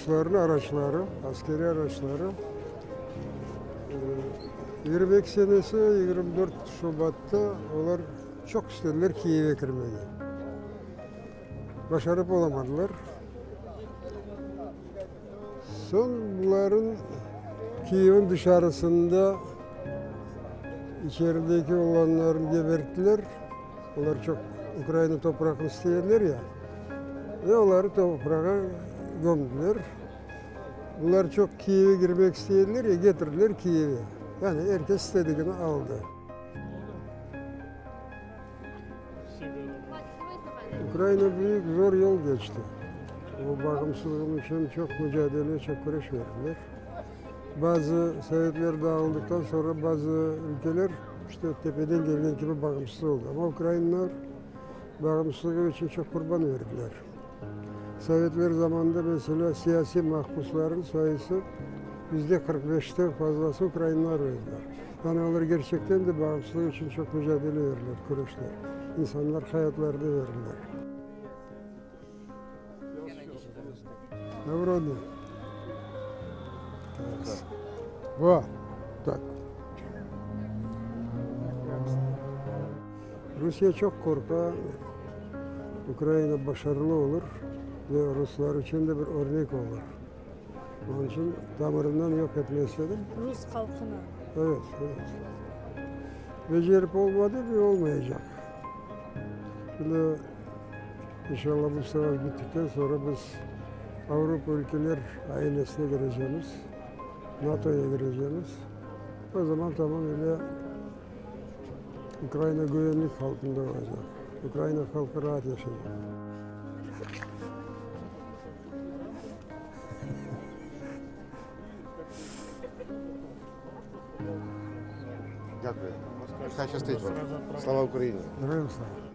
Rusların araçları, askeriy araçları 22 senesi 24 Şubatta olar çoq istediler Kiyevge kirmege. Başarıp olamadılar. Soñ buların Kiyevniñ dışarısında içerideki olanlarnı geberttiler. Olar çoq Ukraina topraqnı istegenler ya. Ve oları toprağa gömdiler. Bular çoq Kiyevge kirmek istegenler ya, getirdiler Kiyevge. Yani er kes istedigini aldı. Ukraina büyük zor yol keçti. O bağımsızlığı içün çoq mücadele, çoq küreş verdiler. Bazı sovetler dağıldıqtan soñra bazı ülkeler işte tepeden kelgen kibi bağımsız oldı. Amma ukrainler bağımsızlığı içün çoq qurban verdiler. Sovetler zamanında, meselâ, siyasiy mahpuslarnıñ sayısı 45%-ten fazlası ukrainler ediler. Yani olar gerçekten de bağımsızlıq içün çoq mücadele verdiler, küreştiler. İnsanlar hayatlarını verdiler. Navroni. Va, tak. Rusiye çoq qorqa, Ukraina başarılı olur ve ruslar içün de bir örnek olur. Onıñ içün tamırından yoq etmek istedi. Rus halqını. Evet, evet. Becerip olmadı ve olmaycaq. Şimdi inşallah bu savaş bittikten soñra biz Avropa ülkeler ailesine kirecemiz, NATOya kirecemiz. O zaman tamamıyla Ukraina güvenlik altında olacaq. Ukraina halqı raat yaşaycaq. Дякую. Хай щастить вам. Слава Україні! Героям слава!